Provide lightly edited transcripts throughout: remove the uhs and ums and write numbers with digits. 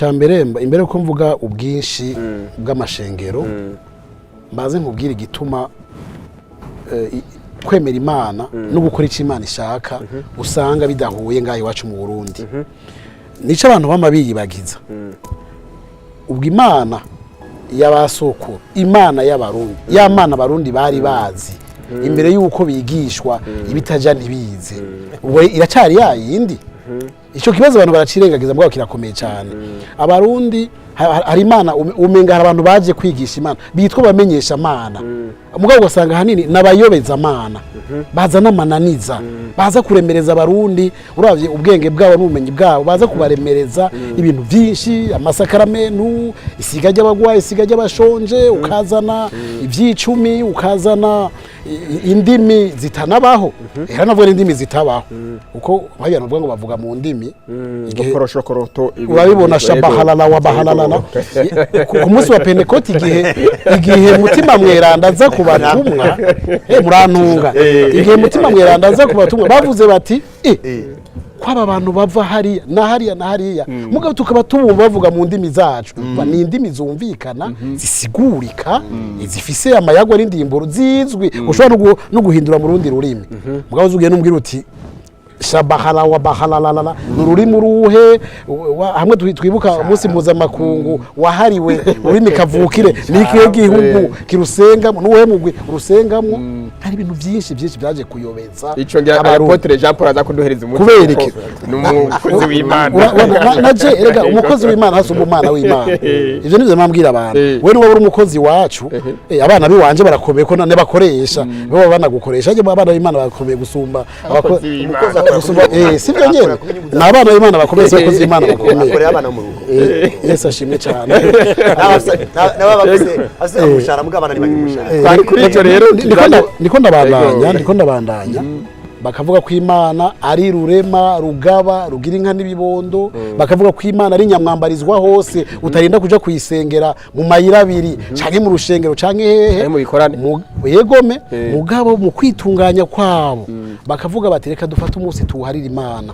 Icya mbere, imbere yuko mvuga ubwinshi bw'amashengero, mbaze nkubwire igituma kwemera Imana no gukora icyo Imana ishaka usanga bidahuye ngaho iwacu mu Burundi. Nico abantu bama biyibagiza. Ubwo Imana y'abasokuru, Imana y'Abarundi, ya Mana Abarundi bari bazi imbere y'uko bigishwa ibitaja ntibize, ubwo iracyari ya yindi? Icyo kibazo abantu baracirengagiza, mugabo kirakomeye cyane. Abarundi hari Imana umenga hari abantu baje kwigisha Imana bitwa bamenyesha Imana, mugabo ugasanga ahanini n'abayobeza Imana, baza n'amananiza, baza kuremereza Abarundi. Uravye ubwenge bwabo n'ubumenyi bwabo, baza kubaremereza ibintu byinshi: amasakaramentu, isiga ry'abagwayi, isiga ry'abashonje, ukazana ivy'icumi, ukazana indimi zitanabaho. Era navuga n'indimi zitabaho, kuko hariya navuga ngo bavuga mu ndimi Korosho. Urabibona, shabahalala wa bahalalala ku munsi wa Pentekoti, igihe Mutima Mweranda aza ku batumwa. Murantunga, igihe Mutima Mweranda aza ku batumwa, bavuze bati: "Kwaba abantu bava hariya na hariya na hariya, mugabo tukaba tubumva bavuga mu ndimi zacu." Ni indimi zumvikana, zisigurika, zifise amayagwa n'indimburo zizwi, ushobora no guhindura mu rundi rurimi. Mugabo uzugiye n'umbwira uti shabahala wa bahalalala, ni ururimi uruhe? Hamwe twibuka umunsi mpuzamakungu wahariwe ururimi kavukire, ni ikihe gihugu kirusengamo? N'uwuhe mugwi urusengamo? Hari ibintu byinshi byinshi byaje kuyobeza Ico ngira Abarundi. Apôtre Jean Paul aza kuduhereza umuti. Kubera Kuko iki? ni umukozi w'Imana. Na je erega umukozi w'Imana hasumba umwana w'Imana. Ivyo nivyo mambwira abantu. We niba uri umukozi wacu, abana biwanje barakomeye ko nane bakoresha bo banagukoresha. Ariko abana b'Imana barakomeye gusumba Abakozi b'Imana. Gusumba, sibyo nyene, ni abana b'Imana bakomeye, si abakozi b'Imana bakomeye. Akorera abana bo mu rugo. Yesu ashimwe cyane. N'ababa bafise umushahara, mugabo abana ntibagira umushahara. Twari kuri ico rero. Ndiko ndabandanya, ndiko ndabandanya. Bakavuga ko Imana ari rurema, rugaba, rugira inka n'ibibondo. Bakavuga ko Imana ari nyamwambarizwa hose, utarinda kuja kuyisengera mu mayira abiri canke mu rushengero canke hehe. Canke mu bikorane. Yegome. Mugabo mu kwitunganya kwabo bakavuga bati: "Reka dufate umunsi tuwuharire Imana."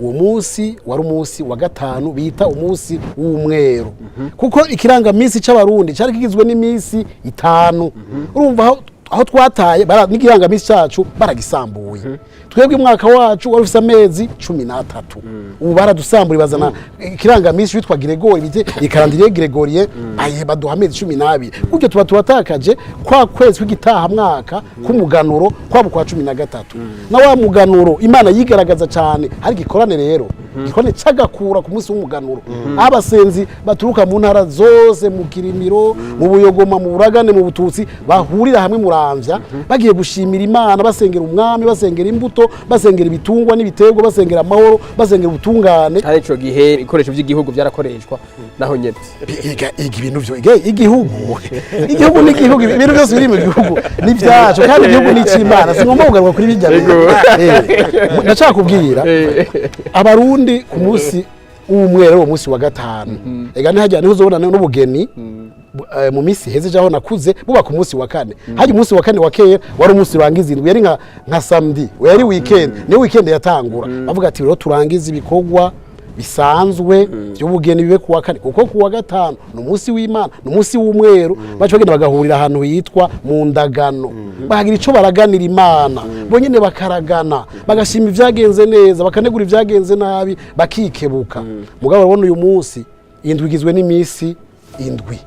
Uwo munsi wari umunsi wa gatanu bita umunsi w'umweru, kuko ikirangaminsi c'Abarundi cari kigizwe n'iminsi 5. Urumva aho twataye n'ikirangaminsi cacu baragisambuye. Twebwe umwaka wacu wari ufise amezi 13, ubu baradusamburiye, bazana ikirangaminsi witwa Gregori, bite i calendrier grégorien, aye baduha amezi 12. Gutyo tuba turatakaje kwa kwezi kw'igitaha mwaka k'umuganuro, kwaba kwa 13. Na wa muganuro Imana yigaragaza cyane, hari igikorane rero, igikorane cagakura ku munsi w'umuganuro, aho abasenzi baturuka mu ntara zose, mu Kirimiro, mu Buyogoma, mu Buragane, mu Bututsi, bahurira hamwe Muramvya bagiye gushimira Imana, basengera umwami, basengera imbuto, basengera ibitungwa n'ibiterwa, basengera amahoro, basengera ubutungane. Hari ico gihe ibikoresho by'igihugu byarakoreshwa naho nyene. Iga ibintu byo iga igihugu n'igihugu, ibintu byose biri mu gihugu ni byacu, kandi igihugu ni icy'Imana. Singomba kugaruka kuri bijya bintu. Ndashaka kubwira Abarundi ku munsi w'umwero, uwo munsi wa gatanu, ega ntihajya niho uzobona n'ubugeni. Mu minsi iheze jaho nakuze buba ku munsi wa kane. Hari umunsi wa kane wa kera, wari umunsi urangiza indwi, yari nka samedi, yari weekend, niyo weekend yatangura. Bavuga ati: "Rero turangiza ibikorwa bisanzwe by'ubugeni bibe kuwa kane, kuko kuwa gatanu ni umunsi w'Imana, ni umunsi w'umweru." Baca bagenda bagahurira ahantu hitwa mu ndagano, bahagira ico baraganira Imana bonyene, bakaragana, bagashima ibyagenze neza, bakanegura ibyagenze nabi, bakikebuka. Mugabo urabona uyu munsi indwi igizwe n'iminsi 7.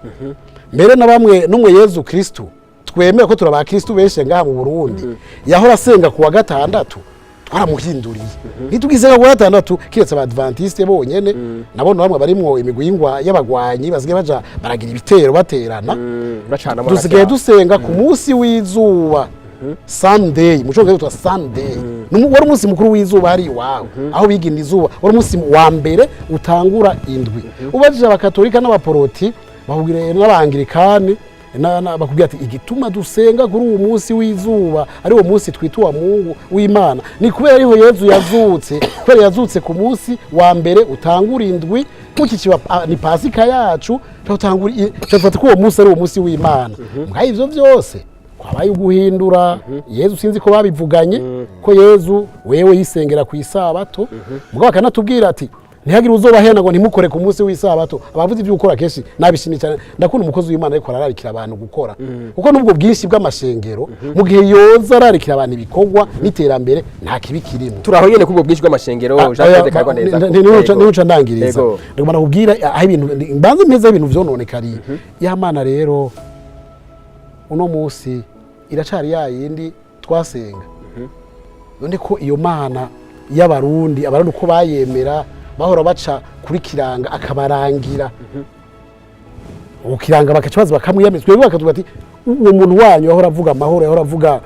Mbere na bamwe n'umwe Yezu Kristu twemera ko turi Kristu benshi ngaha mu Burundi, yahora asenga kuwa gatandatu, twaramuhinduriye, ntitugisenga kuwa gatandatu, kiretse Abadventiste bonyene. Nabo bamwe barimwo imigwi y'ingwa y'abagwanyi basigaye baja baragira ibitero baterana. Bacana. Dusigaye dusenga ku munsi w'izuba, Sunday, mu cyongereza witwa Sunday. Wari umunsi mukuru w'izuba hari iwawe aho bigina izuba, wari umunsi wa mbere utangura indwi. Ubajije Abakatolika n'Abaporoti bakubwira, n'Abangirikani bakubwira ati: "Igituma dusenga kuri uwo munsi w'izuba, ari wo munsi twita uwa Mungu w'Imana, ni kubera ariho Yezu yazutse, kubera yazutse ku munsi wa mbere utangura indwi, kuki kiba ni Pasika yacu, tutangura tufata ko uwo munsi ari uwo munsi w'Imana." Mwaho ivyo byose kwabaye uguhindura Yezu. Sinzi ko babivuganye ko Yezu wewe yisengera ku isabato, mugabo bakanatubwira ati Ntihagire uzobahenda ngo ntimukore ku munsi w'isabato. Abavuze ibyo gukora kenshi nabishimye cyane. Ndakunda umukozi w'Imana ariko arararikira abantu gukora, kuko n'ubwo bwinshi bw'amashengero, mu gihe yoza ararikira abantu ibikorwa n'iterambere, nta kibi kirimo. Turaho nyene kubwo bwinshi bw'amashengero, Jean Claude Karwa neza. Nico ndangiriza. Ndagomba nakubwira aho ibintu mbanze meza, ibintu vyononekariye. Ya Mana rero uno munsi iracari ya yindi twasenga? None ko iyo Mana y'Abarundi, Abarundi uko bayemera, bahora baca kuri Kiranga akabarangira, uwo Kiranga bakaca baza bakamwiyamiriza, twebwe bakatuvuga ati: "Uwo muntu wanyu yahora avuga amahoro, yahora avuga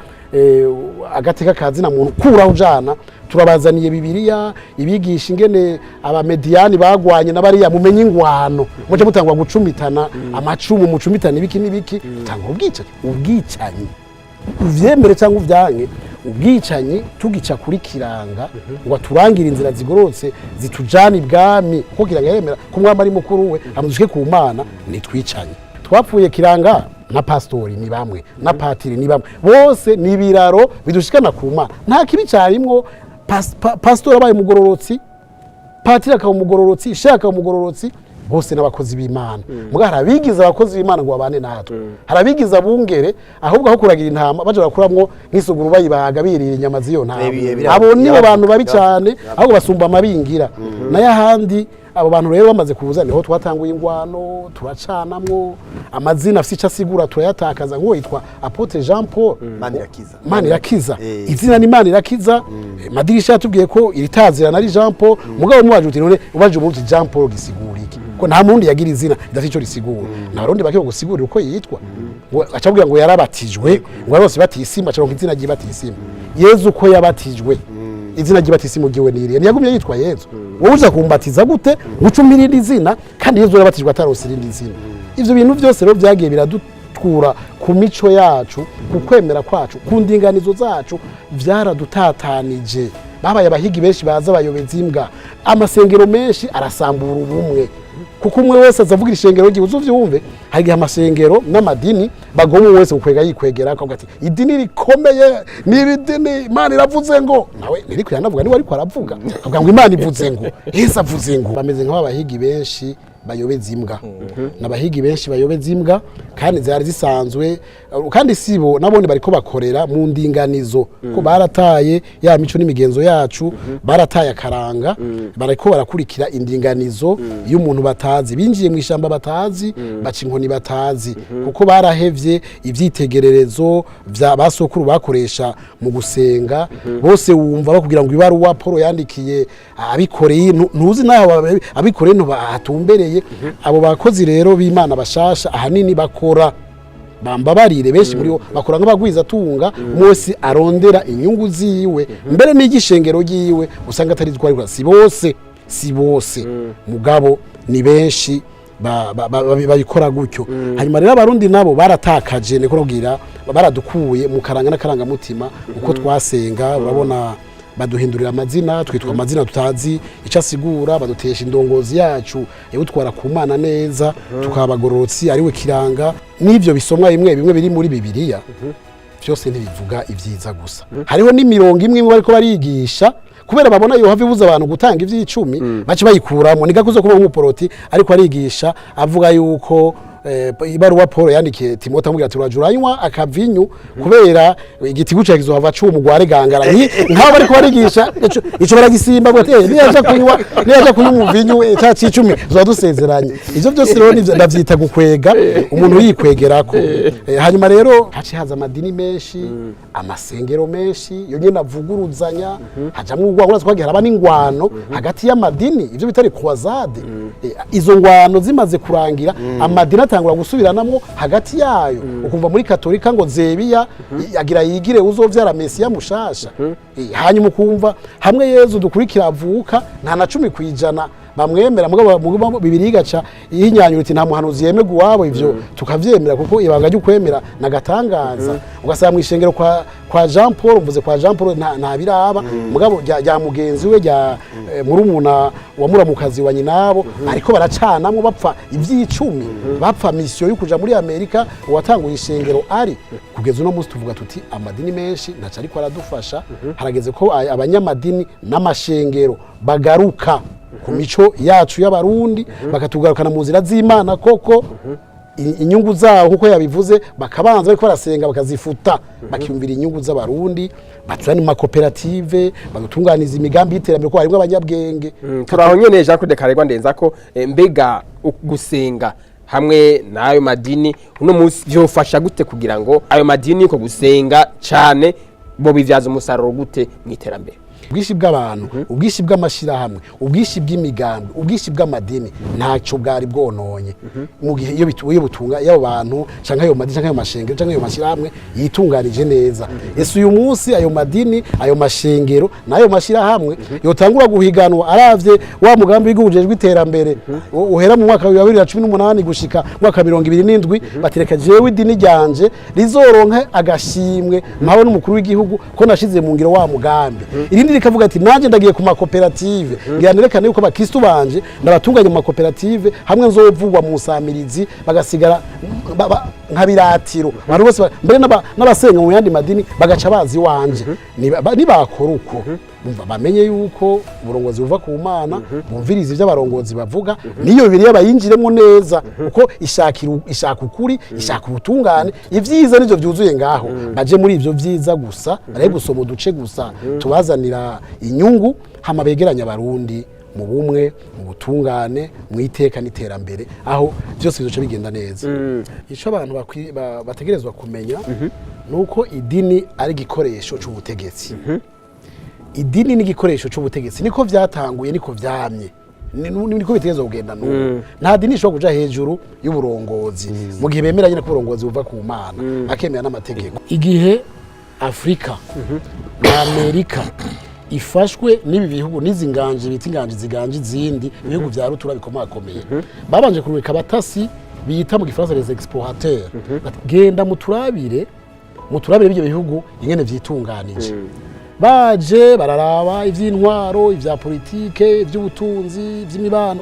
agateka kazina muntu, kuraho ujana, turabazaniye Bibiliya ibigisha ingene Abamediyani bagwanye n'abariya, mumenye ingwano, muce mutangwa gucumitana amacumu, mucumitana ibiki n'ibiki." Tanga ubwicanyi, ubwicanyi, uvyemere cyangwa uvyanke, ubwicanyi. Tugica kuri Kiranga ngo aturangire inzira zigororotse zitujana ibwami, kuko Kiranga yemera ko umwami ari mukuru we, amudushike ku Mana, nitwicanye. Twapfuye Kiranga na pastori ni bamwe, na patiri ni bamwe, bose ni ibiraro bidushikana ku Mana. Nta kibi cyarimwo. Pastori abaye umugororotsi, patiri akaba umugororotsi, shehe akaba umugororotsi, bose n'abakozi b'Imana. Muga hari abigize abakozi b'Imana ngo babane natwe, hari abigize abungere, ahubwo aho kuragira intama baje barakuramwo nk'isuguru, bayibaga, birira inyama z'iyo ntama. Abo nibo bantu babi cyane, ahubwo basumba amabingira. Nayo ahandi, abo bantu rero bamaze kuza, niho twatanguye ingwano, turacanamwo, amazina afite icyo asigura turayatakaza, nk'uwo yitwa Apôtre Jean Paul. Manirakiza. Manirakiza. Izina ni Manirakiza. Madirisha yatubwiye ko iritazira nari Jean Paul. Mugabo mubaje uti none, ubaje umuntu uti: "Jean Paul gisigura iki?" Ko nta murundi yagira izina ridafite icyo risigura, nta Barundi bakiye gusigurira uko yitwa, ngo acabwira ngo yarabatijwe, ngo bose batisima, acaronka izina ry'ibatisimu. Yezu ko yabatijwe, izina ry'ibatisimu ryiwe niriye? Ntiyagumye yitwa Yezu? Wowe uza kumbatiza gute gucuma irindi zina, kandi Yezu yarabatijwe atarose irindi zina? Ivyo bintu byose rero byagiye biradukura ku mico yacu, ku kwemera kwacu, ku ndinganizo zacu, byaradutatanije. Babaye abahigi benshi, baza bayobeza imbwa. Amasengero menshi arasambura ubumwe, kuko umwe wese azavuga ishengero ryiwe. Uzovyumve, hari igihe amasengero n'amadini bagoma, umwe wese gukwega yikwegera, akavuga ati: "Idini rikomeye ni iri dini, Imana iravuze ngo." Nawe ntiriko yanavuga, niwe ariko aravuga, akavuga ngo Imana ivuze ngo, Yesu avuze ngo. Bameze nk'abahigi benshi bayobeza imbwa, n'abahigi benshi bayobeza imbwa, kandi zari zisanzwe. Kandi sibo nabone bariko bakorera mu ndinganizo, ko barataye ya mico n'imigenzo yacu, barataye akaranga, bariko barakurikira indinganizo y'umuntu batazi. Binjiye mu ishyamba batazi, baca inkoni batazi, kuko barahevye ivyitegererezo vya basokuru bakoresha mu gusenga. Bose wumva bakubwira ngo ibaruwa Paul yandikiye abikoreye, ntuzi naho abikoreye bahatumbereye. Abo bakozi rero b'Imana bashasha ahanini bakora, bambabarire, benshi muri bo bakora nk'abagwizatunga. Umwe wese arondera inyungu ziwe, mbere n'igishengero ryiwe usanga atari twari. Si bose, si bose, mugabo ni benshi babikora gutyo. Hanyuma rero Abarundi nabo baratakaje, niko nabwira, baradukuye mu karanga n'akarangamutima uko twasenga. Urabona baduhindurira amazina, twitwa amazina tutazi icyo asigura, badutesha indongozi yacu yawutwara ku Mana neza, tukaba abagororotsi, ariwe Kiranga. N'ibyo bisomwa bimwe bimwe biri muri Bibiliya byose ntibivuga ibyiza gusa. Hariho n'imirongo imwe imwe bariko barigisha, kubera babona yohava ibuza abantu gutanga ivy'icumi, baca bayikuramo. Ni gakuzo kuba nk'umuporoti ariko arigisha avuga yuko ibaruwa Paul yandikiye Timote amubwira ati: "Uraja uranywa akavinyu kubera igitigu cyawe kizohava cuma, ugware gangara." Nk'abo bariko barigisha ico baragisimba ngo ati: Niyaja kunywa umuvinyu, ca c'icumi tuzoba dusezeranye." Ivyo byose rero nivyo ndavyita gukwega umuntu yikwegerako. Hanyuma rero haciye haza amadini menshi, amasengero menshi, yo nyene avuguruzanya, hajamwo urwango. Urazi ko hagiye haraba n'ingwano hagati y'amadini, ivyo bita les croisades. Izo ngwano zimaze kurangira, amadini atangura gusubiranamwo hagati yayo. Ukumva muri Katolika ngo Zebiya agira yigire uzovyara Mesiya mushasha. Hanyuma ukumva hamwe Yezu dukurikira avuka nta na 10% bamwemera, mugabo Bibiliya igaca ihinyanyura iti: "Nta muhanuzi yemerwa iwabo." Ivyo tukavyemera, kuko ibanga ry'ukwemera nagatangaza. Ugasanga mu ishengero kwa Jean Paul, mvuze kwa Jean Paul, nta biraba, mugabo rya mugenzi we, rya murumuna wa muramukazi wa nyinabo, ariko baracanamwo, bapfa ivy'icumi, bapfa mission yo kuja muri Amerika uwatanguye ishengero ari. Kugeza uno munsi tuvuga tuti amadini menshi ntaco ariko aradufasha. Harageze ko abanyamadini n'amashengero bagaruka. Ku mico yacu y'Abarundi, bakatugarukana mu nzira z'Imana koko. Inyungu zabo, kuko yabivuze, bakabanza bariko barasenga bakazifuta, bakiyumvira inyungu z'Abarundi, batuzane mu makoperative, badutunganiza imigambi y'iterambere, ko harimwo abanyabwenge. Turaho nyene, Jean Claude Karegwa Ndenzako, mbega gusenga hamwe n'ayo madini uno munsi vyofasha gute kugira ngo ayo madini ko gusenga cane bo bivyaza umusaruro gute mu iterambere? Ubwinshi bw'abantu, ubwinshi bw'amashyirahamwe, ubwinshi bw'imigambi, ubwinshi bw'amadini ntacyo bwari bwononye mu gihe iyo butunga, iyo abo bantu canke ayo madini canke ayo mashengero canke ayo mashyirahamwe yitunganije neza. Ese uyu munsi ayo madini, ayo mashengero n'ayo mashyirahamwe yotangura guhiganwa aravye wa mugambi w'igihugu ujejwe iterambere uhera mu mwaka wa 2018 gushika mu mwaka wa 2027, batereka jewe idini ryanje rizoronke agashimwe mpawe n'umukuru w'igihugu ko nashize mu ngiro wa mugambi, irindi rikavuga ati nanjye ndagiye ku makoperative ngira nerekane yuko abakristu banje ndabatunganya mu makoperative, hamwe nzovugwa mu nsamirizi bagasigara nka biratiro abantu bose, mbere n'abasenga mu yandi madini bagaca bazi iwanje. Nibakora uko, bumva bamenye yuko uburongozi buva ku Mana, bumviriza ibyo abarongozi bavuga, niyo Bibiliya bayinjiremo neza, kuko ishaka ukuri, ishaka ubutungane. Ibyiza nivyo byuzuye ngaho, baje muri ivyo vyiza gusa, bare gusoma uduce gusa tubazanira inyungu, hama begeranya Abarundi mu bumwe, mu butungane, mu iteka n'iterambere, aho byose bizoca bigenda neza. Ico abantu bategerezwa kumenya ni uko idini ari igikoresho c'ubutegetsi. Idini ni igikoresho c'ubutegetsi, niko vyatanguye, niko vyamye, niko bitegerezwa kugenda n'ubu. Nta dini ishobora kuja hejuru y'uburongozi mu gihe bemera nyine ko uburongozi buva ku Mana, bakemera n'amategeko. Igihe Afurika na Amerika ifashwe n'ibi bihugu n'izi nganje bita inganje ziganje izindi, ibihugu vya rutura bikomakomeye, babanje kurungika abatasi bita mu Gifaransa les explorateurs. Bati, genda muturabire ibyo bihugu ingene vyitunganije. Baje bararaba ivy'intwaro, ivya politike, ivy'ubutunzi, ivy'imibano,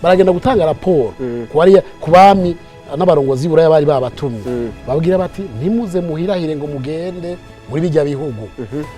baragenda gutanga raporo ku bami n'abarongozi b'Iburaya bari babatumye. Babwira bati ntimuze muhirahire ngo mugende muri bijya bihugu,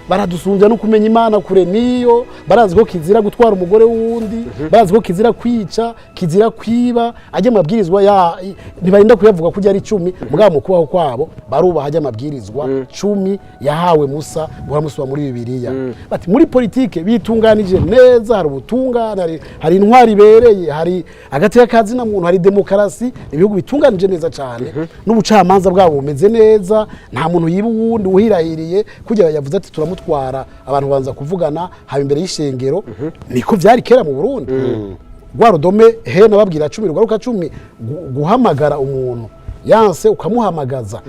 baradusumbya no kumenya Imana kure niyo. Barazi ko kizira gutwara umugore w'uwundi, barazi ko kizira kwica, kizira kwiba. Ajya amabwirizwa ya ntibarinda kuyavuga kujya ari 10, mugabo mu kubaho kwabo barubaha ajya amabwirizwa 10 yahawe Musa, guhora musoma muri Bibiliya. Bati muri politike bitunganije neza, hari ubutungane, hari intwari ibereye, hari agateka kazina muntu, hari demokarasi, ibihugu bitunganije neza cyane, n'ubucamanza bwabo bumeze neza, nta muntu yiba uwundi uhirahiriye. Kugira yavuze ati turamutwara, abantu banza kuvugana haba imbere y'ishengero. Niko byari kera mu Burundi. Rwa rudome he nababwira 10 rugaruka 10, guhamagara umuntu yanse ukamuhamagaza,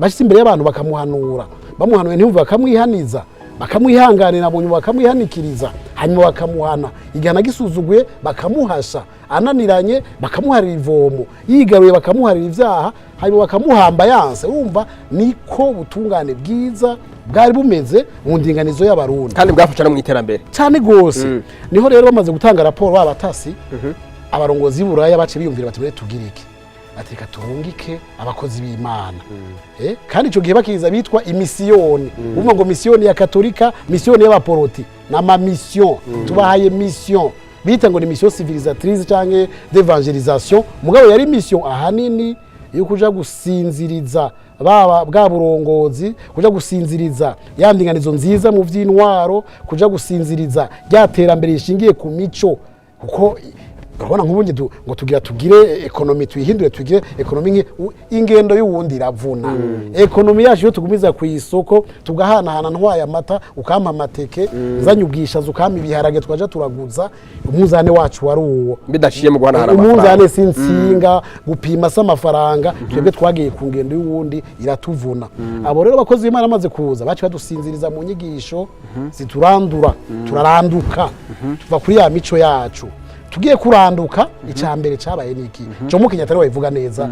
bashyitse imbere y'abantu bakamuhanura, bamuhanuye ntiyumve bakamwihaniza, bakamwihanganira, mu nyuma bakamwihanikiriza, hanyuma bakamuhana. Igihano agisuzuguye bakamuhasha, ananiranye bakamuharira ivomo, yigaruye bakamuharira ibyaha, hanyuma bakamuhamba yanse. Urumva niko butungane bwiza bwari bumeze mu ndinganizo y'Abarundi. Kandi bwafasha no mu iterambere. Cyane rwose. Niho rero bamaze gutanga raporo babatasi, abarongozi b'Iburaya bace biyumvira bati mure tugire iki? Bati reka turungike abakozi b'Imana. Kandi ico gihe bakiza bitwa imisiyoni. Uvuga ngo misiyoni ya Katolika, misiyoni y'abaporoti, n'ama mission tubahaye, mission bita ngo ni mission civilisatrice canke d'évangélisation, mugabo yari mission ahanini yo kuja gusinziriza baba bwa burongozi, kuja gusinziriza ya ndinganizo nziza mu vy'intwaro, kuja gusinziriza rya terambere rishingiye ku mico. Kuko urabona nk'ubundi ngo tugira tugire économie, tuyihindure tugire économie ingendo y'uwundi iravuna. Économie yacu iyo tugumiza ku isoko, tugahanahana, ntwaye amata ukampa amateke, nzanye ubwishaza ukampa ibiharage, twaja turaguza, umunzane wacu wari uwo. Bidaciye mu guhanahana umunzane amafaranga. Si insinga gupima, si amafaranga. Twebwe twagiye ku ngendo y'uwundi iratuvuna. Abo rero abakozi b'Imana bamaze kuza baciye badusinziriza mu nyigisho ziturandura, turaranduka tuva kuri ya mico yacu. Tugiye kuranduka, icya mbere cyabaye niki? Jomo Kenyatta ariwe wabivuga neza,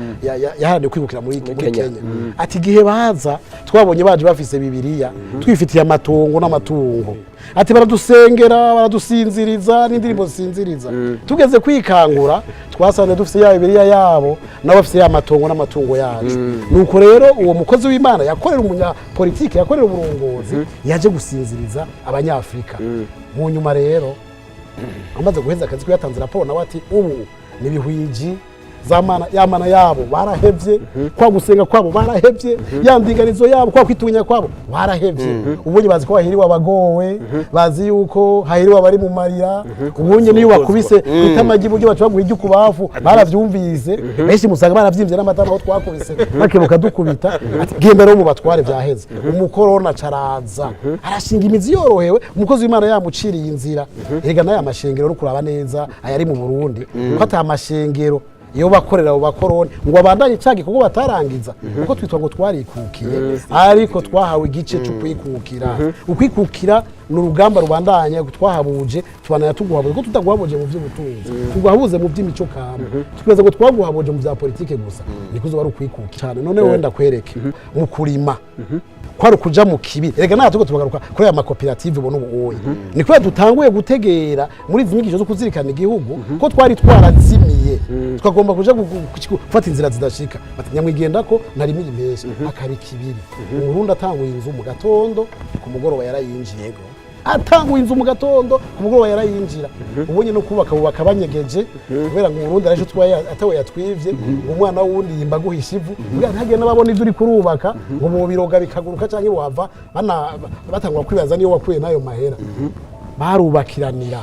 yaharaniye kwibukira muri Kenya. Kenya. Ati igihe baza twabonye baje bafise Bibiliya, twifitiye amatongo n'amatungo. Ati baradusengera, baradusinziriza n'indirimbo zisinziriza. Tugeze kwikangura twasanze dufise ya Bibiliya yabo, nabo bafise ya matongo n'amatungo yacu. Nuko rero uwo mukozi w'Imana yakorera umunyapolitike, yakorera uburongozi, yaje gusinziriza Abanyafurika. Mu nyuma rero Amaze guheza akazi ko yatanze raporo, nawe ati ubu nibihwiji zamana yamana yabo barahevye, kwa gusenga kwabo barahevye, ya ndinganizo yabo, kwa kwitunya kwabo barahevye. Ubunye bazi ko hahiriwe abagowe, bazi yuko hahiriwe abari mu marira. Ubunye niyo wakubise kwitama ry'iburyo baca baguha iry'ukubafu. Baravyumvise benshi, musanga baravyimbye n'amatama aho twakubise, bakebuka dukubita. Ati genda rero mu batware, vyaheze. Umukorona caraza arashinga imizi yorohewe, umukozi w'Imana yamuciriye inzira. Erega n'aya mashengero no kuraba neza ayari mu Burundi, ko ata mashengero iyo bakorera abo bakoroni ngo abandanye ca gikorwa batarangiza, kuko twitwa ngo twarikukiye, ariko twahawe igice cyo kwikukira. Ukwikukira ni urugamba rubandanya. Twahabuje, tubandanya tuguhabuze, kuko tutaguhabuje mu by'ubutunzi, tuguhabuze mu by'imico kama, tweza ngo twaguhabuje mu bya politike gusa, niko uzoba ari ukwikukira cyane. None wowe ndakwereke mu kurima kwari ukuja mu kibi. Erega natwe turiko turagaruka kuri aya makoperative ubona ubu oya, ni kubera dutanguye gutegera muri izi nyigisho zo kuzirikana igihugu ko twari twarazimiye, tukagomba kuja gufata inzira zidashika. Bati nyamwigenda ko narimira impeshyi akaba ikibiri. Umurundi atanguye inzu mu gatondo, ku mugoroba yarayinjiye. Atanguye inzu mu gatondo, ku mugoroba yarayinjira. Ubonye no kubaka, bubaka banyegeje, kubera ngo Umurundi araje utwaye atawe yatwivye, ngo umwana wundi yimba guhisha ivu kugira ntihagire n'ababona ivyo uri kurubaka, ngo bobiroga bikaguruka canke wava bana batangwa kwibaza niyo wakuye n'ayo mahera. Barubakiranira,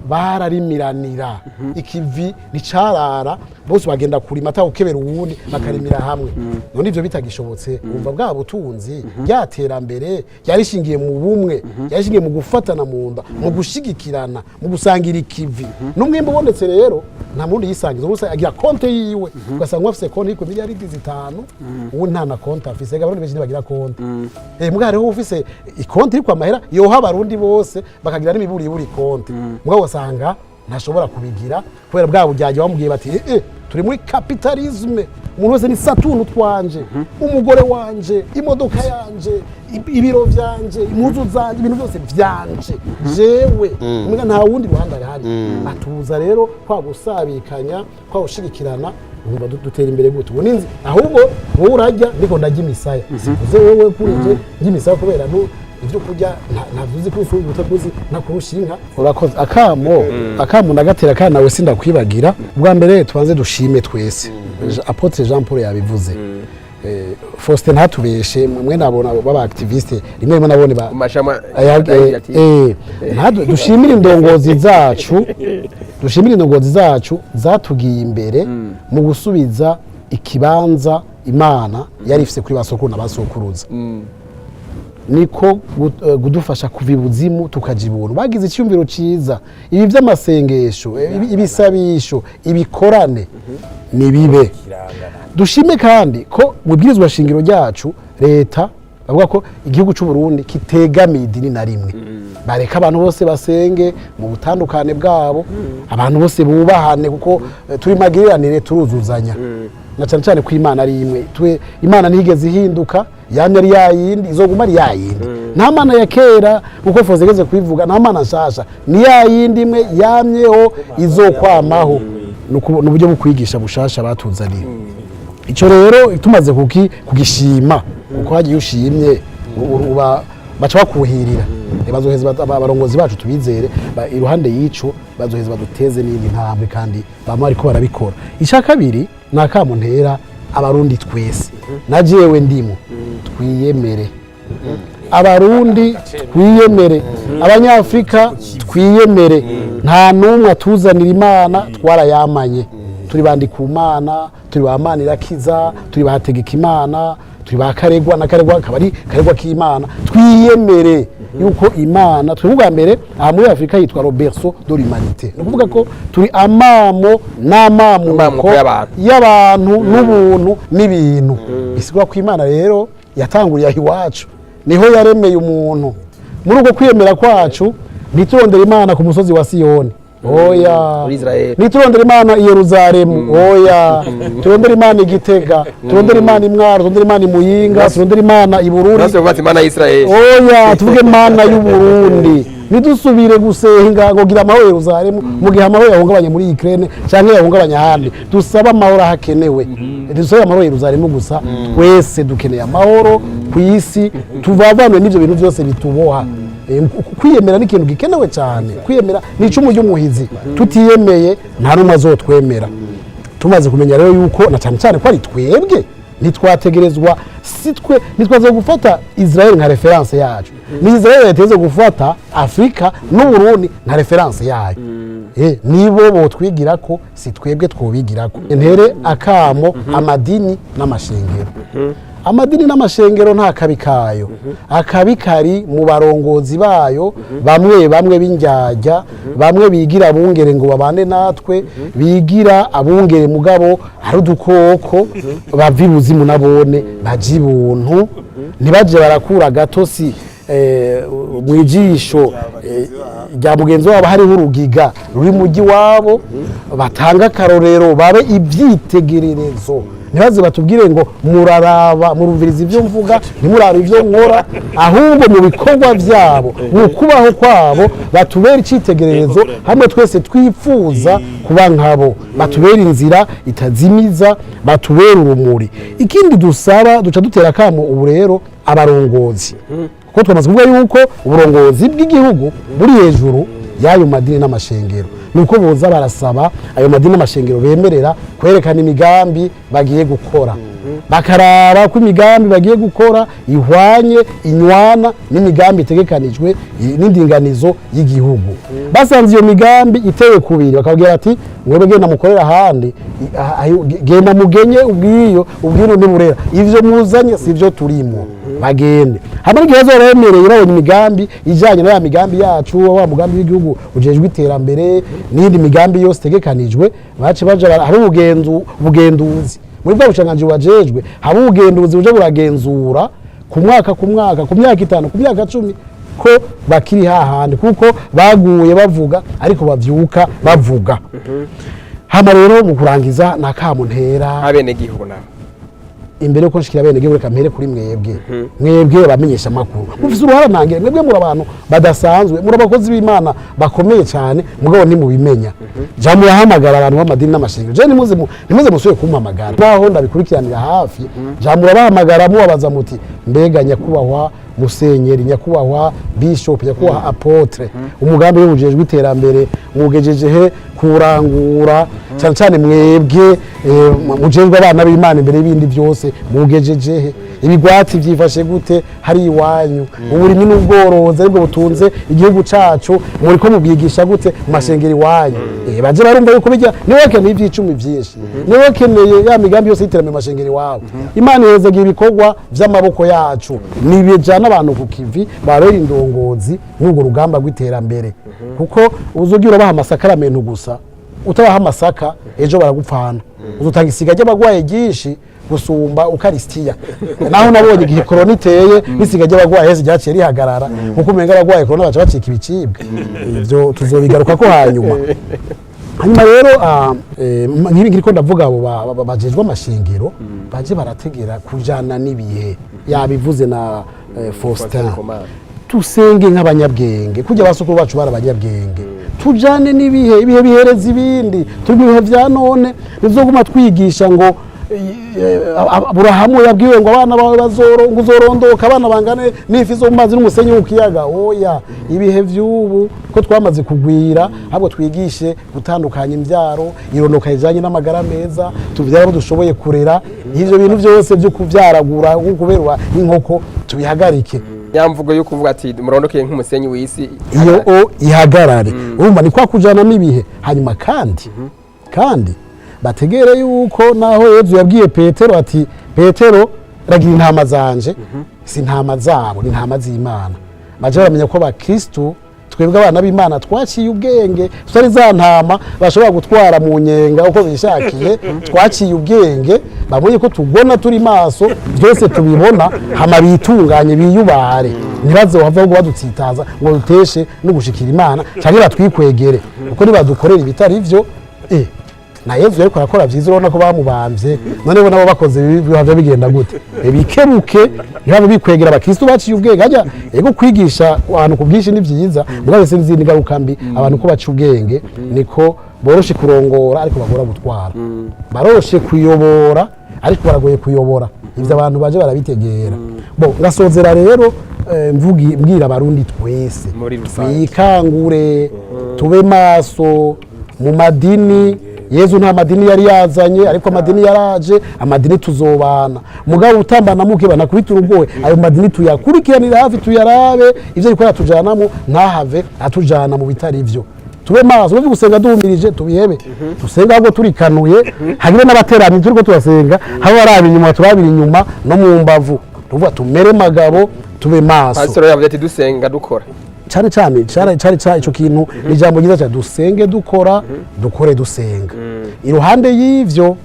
bararimiranira, ikivi nticarara, bose bagenda kurima atawukebera uwundi, bakarimira hamwe. None ivyo bitagishobotse, wumva bwa butunzi, rya terambere ryarishingiye mu bumwe, ryarishingiye mu gufatana mu nda, mu gushigikirana, mu gusangira ikivi n'umwimbu ubonetse. Rero nta mundi yisangiza, ubusa agira konte yiwe, ugasanga afise konte iri ku miliyaridi 5, ubu nta na konte afise. Ega abarundi benshi ntibagira konte. Muga hariho ufise ikonte iri amahera yoha abarundi bose, bakagira n'imiburiburi konte, mugabo ugasanga ntashobora kubigira kubera bwa bujyajya bamubwiye bati turi muri capitalisme, umuntu wese ni satuntu twanje, umugore wanje, imodoka yanje, ibiro vyanje, impuzu zanje, ibintu byose vyanje jewe. Muga nta wundi ruhande ahari atuza. Rero kwa gusabikanya, kwa gushigikirana, wumva dutera imbere gute? Ubu ninzi ahubwo wowe urajya ndiko ndarya imisaya, sikuze wowe kurije ndya imisaya kubera ibyo kurya ntabyo uzi ko ufungura utakuzi nakurusha inka. Urakoze. Akamo ndagatera kandi nawe sindakwibagira. Ubwa mbere tubanze dushime twese. Apôtre Jean Paul yabivuze. Faustin ntatubeshe, mwe nabona baba activiste rimwe rimwe nabone ba Mu mashama. Dushimire indongozi zacu, dushimire indongozi zacu zatugiye imbere mu gusubiza ikibanza Imana yari ifise kuri ba sokuru na ba sokuruza, niko kudufasha kuva ibuzimu tukaja ibuntu. Bagize icyumviro ciza, ibi by'amasengesho, ibisabisho, ibikorane nibibe. Dushime kandi ko mu bwirizwa shingiro ryacu leta bavuga ko igihugu cy'u Burundi kitegamiye idini na rimwe, bareka abantu bose basenge mu butandukane bwabo, abantu bose bubahane, kuko turi magiriranire, turuzuzanya, na cyane cyane ko Imana ari imwe. Twe Imana ntiyigeze ihinduka, yamye ari yayindi, izoguma ari yayindi. Nta mana ya kera, kuko Foze igeze kubivuga, nta mana nshasha, ni yayindi imwe yamyeho, izokwamaho. Ni uburyo bwo kwigisha bushasha batuzaniye. Icyo rero tumaze kugishima, kuko hagiye ushimye uba baca bakuhirira. Bazoheza abarongozi bacu tubizere, iruhande y'ico bazoheza baduteze n'indi ntambwe, kandi bama bariko barabikora. Icya kabiri ni akamo ntera abarundi twese, na jewe ndimo: twiyemere abarundi, twiyemere abanyafurika, twiyemere. Nta n'umwe atuzanira Imana, twarayamanye. Turi bandi ku Mana, turi ba Mana irakiza, turi ba Tegeka Imana, turi ba Karegwa, na Karegwa akaba ari Karegwa k'Imana. Twiyemere yuko Imana twebwe ubwa mbere aha muri Afurika yitwa le berceau de l'humanité, ni ukuvuga ko turi amamo n'amamuko Amamuko y'abantu. Y'abantu n'ubuntu n'ibintu. Bisigura ko Imana rero yatanguriye aho iwacu, niho yaremeye umuntu. Muri uko kwiyemera kwacu, ntiturondere Imana ku musozi wa Siyoni, oya. Muri Israel. Ntiturondere Imana i Yeruzalemu, oya. Turondere Imana i Gitega, turondere Imana i Mwaro, turondere Imana i Muyinga, turondere Imana i Bururi. Nase bubatse Imana ya Israel. Oya, tuvuge Mana y'Uburundi. Ntidusubire gusenga ngo gira amahoro Yeruzalemu mu gihe amahoro yahungabanye muri Ukraine cyangwa yahungabanye ahandi. Dusabe amahoro ahakenewe, dusabe amahoro Yeruzalemu gusa. Twese dukeneye amahoro ku isi, tuvavanwe n'ibyo bintu byose bituboha. Kwiyemera ni ikintu gikenewe cyane. Kwiyemera ni icumu ry'umuhizi. Tutiyemeye, nta n'umwe azotwemera. Tumaze kumenya rero yuko na cyane cyane ko ari twebwe, ntitwategerezwa, si twe ntitwaze gufata Israel nka référence yacu, ni Israel yateze gufata Afurika n'Uburundi nka référence yayo. Nibo botwigira ko, si twebwe twobigira ko. Ntere akamo amadini n'amashengero. Amadini n'amashengero nta kabi kayo, akabi kari mu barongozi bayo, bamwe bamwe b'indyarya, bamwe bigira abungere ngo babane natwe, bigira abungere mugabo ari udukoko bava ibuzimu. Nabone baje ibuntu, ntibaje barakura gatosi mu ijisho rya mugenzi wabo hariho urugiga ruri mu wabo. Batanga akarorero, babe ibyitegererezo, ntibaze batubwire ngo muraraba, murumviriza ibyo mvuga, ntimurabe ibyo nkora, ahubwo mu bikorwa byabo, mu kubaho kwabo, batubere icyitegererezo hamwe twese twifuza kuba nkabo, batubere inzira itazimiza, batubere urumuri. Ikindi dusaba, duca dutera akamo ubu rero abarongozi, kuko twamaze kuvuga yuko uburongozi bw'igihugu buri hejuru y'ayo madini n'amashengero, nuko boza barasaba ayo madini n'amashengero bemerera kwerekana imigambi bagiye gukora, bakaraba ko imigambi bagiye gukora ihwanye, inywana n'imigambi itegekanijwe n'indinganizo y'igihugu. Basanze iyo migambi iteye kubiri, bakabwira ati: "Mwebwe genda mukorera ahandi, genda mugenye ubwiyo ubwiru ntiburera, ivyo muzanye si byo turimo." Bagende hamwe n'igihe bazoba bemereye, babonye imigambi ijanye na ya migambi yacu, wa mugambi w'igihugu ujejwe iterambere n'iyindi migambi yose itegekanijwe, bace baja hari ubugenduzi muri bwa bushikiranganji bubajejwe, haba ubugenduzi buje buragenzura ku mwaka ku mwaka, ku myaka 5, ku myaka 10, ko bakiri hahandi, kuko baguye bavuga ariko bavyuka bavuga. Hama rero mu kurangiza, nakamu ntera abenegihugu nabo. Imbere yuko nshikira bene gihugu, reka mpere kuri mwebwe. Mwebwe bamenyesha amakuru mufise uruhara ntangere. Mwebwe muri abantu badasanzwe, muri abakozi b'Imana bakomeye cyane, mugabo ntimubimenya. Ja murahamagara abantu b'amadini n'amashengero, je nimuze musubire kumpamagara naho ndabikurikiranira hafi. Ja murabahamagara, mubabaza muti: "Mbega nyakubahwa musenyeri, nyakubahwa bishop, nyakubahwa apôtre, umugambi w'ubujejwe iterambere mugejeje he kurangura? Cyane cyane mwebwe mujejwe abana b'Imana imbere y'ibindi byose, mugejeje he? Ibigwati byifashe gute hari iwanyu? Uburimyi n'ubworozi aribwo butunze igihugu cacu, muriko mubwigisha gute mu mashengero iwanyu?" Baje barumva yuko bijya niwe bakeneye ivy'icumi vyinshi, niwe bakeneye ya migambi yose y'iterambere mu mashengero iwabo. Imana ihezagira ibikorwa vy'amaboko yacu, nibijana abantu ku kivi, babera indongozi mw'urwo rugamba rw'iterambere, kuko uzogira urabaha amasakaramentu gusa utabaha amasaka, ejo baragupfana, uzotanga isiga ry'abagwaye ryinshi gusumba ukarisitiya. Naho nabonye igihe korona iteye, n'isiga ry'abagwaye hese ryaciye rihagarara, nkuko umenga abagwaye korona baca bacika ibicibwa. Ivyo tuzobigaruka ko hanyuma. Hanyuma rero nk'ibi ngiriko ndavuga, abo bajejwe amashengero baje barategera kujana n'ibihe, yabivuze na Faustin. Komana. Tusenge nk'abanyabwenge, kujya abasukuru bacu bari abanyabwenge, tujane n'ibihe. Ibihe bihereza ibindi. Turi mu bihe vya none, ntizoguma twigisha ngo Aburahamu yabwiwe ngo abana bawe bazoro, ngo uzorondoka abana bangane n'ifi zo mu mazi n'umusenyi wo ku kiyaga. Oya, ibihe vy'ubu ko twamaze kugwira, ahubwo twigishe gutandukanya imbyaro, irondoka rijanye n'amagara meza, tuvyara abo dushoboye kurera. Ivyo bintu byose byo kuvyaragura nko kuberwa inkoko tubihagarike. Ya mvugo yo kuvuga ati murondokeye nk'umusenyi w'isi Iyo o ihagarare. Urumva ni kwa kujana n'ibihe. Hanyuma kandi bategere yuko naho Yezu yabwiye Petero ati: "Petero, ragira intama zanje", si intama zabo, ni intama z'Imana. Baje baramenya ko abakristu, twebwe abana b'Imana twaciye ubwenge, tutari za ntama bashobora gutwara mu nyenga uko bishakiye. Twaciye ubwenge, babonye ko tugona, turi maso, byose tubibona. Hama bitunganye, biyubare, ntibaze wava ahubwo badutsitaza ngo duteshe no gushikira Imana, cyangwa batwikwegere, kuko nibadukorera ibitari byo, na Yezu yariko arakora vyiza, urabona ko bamubamvye. None bo nabo bakoze ibibi bihava bigenda gute? Bikebuke, ntibabe bikwegera. Abakristo baciye ubwenge hajya. Ego, kwigisha abantu ku bwinshi ni vyiza, mugabo se n'izindi ngaruka mbi. Abantu ko baca ubwenge niko boroshe kurongora, ariko bagora gutwara. Baroshe kuyobora, ariko baragoye kuyobora. Ivyo abantu baje barabitegera. Bo ngasozera rero mbwira Abarundi twese Muri rusange. Twikangure, tube maso mu madini. Yezu nta madini yari yazanye, ariko amadini yaraje. Amadini tuzobana, mugabo utambana mukibana kubita urugohe. Ayo madini tuyakurikiranira hafi, tuyarabe ivyo ariko aratujanamo, ntahave atujana mu bitari vyo. Tube maso. Ubu gusenga duhumirije tubihebe, dusenga ahubwo turikanuye, hagire n'abateranyi turiko turasenga, habe baraba inyuma, turabira inyuma no mu mbavu. Tuvuga tumere magabo, tube maso. Pasitoro yavuze ati dusenga dukora. Cyane cyane cyane cyane cyane, ico kintu ni ijambo ryiza cyane: dusenge dukora, dukore dusenga. Iruhande y'ivyo,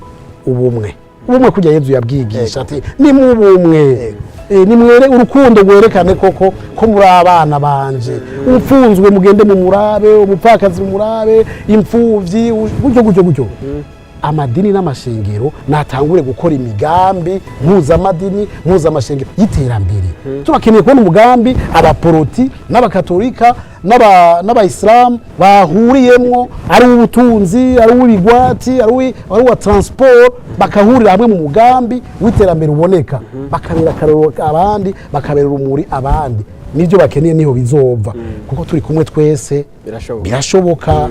ubumwe. Ubumwe kujya Yezu yabwigisha ati ni mu bumwe. Nimwere urukundo, rwerekane koko ko muri abana banje. Upfunzwe mugende mu murabe, umupfakazi mu murabe, imfuvyi, gutyo gutyo gutyo. Amadini n'amashengero natangure gukora imigambi mpuzamadini, mpuzamashengero y'iterambere. Turakeneye kubona umugambi abaporoti n'abakatolika n'abayisilamu bahuriyemwo, ari uw'ubutunzi, ari uw'ibigwati, ari uwa transport, bakahurira hamwe mu mugambi w'iterambere uboneka, bakabera akarorero abandi, bakabera urumuri abandi. Nibyo bakeneye, niho bizova, kuko turi kumwe twese. Birashoboka. Birashoboka.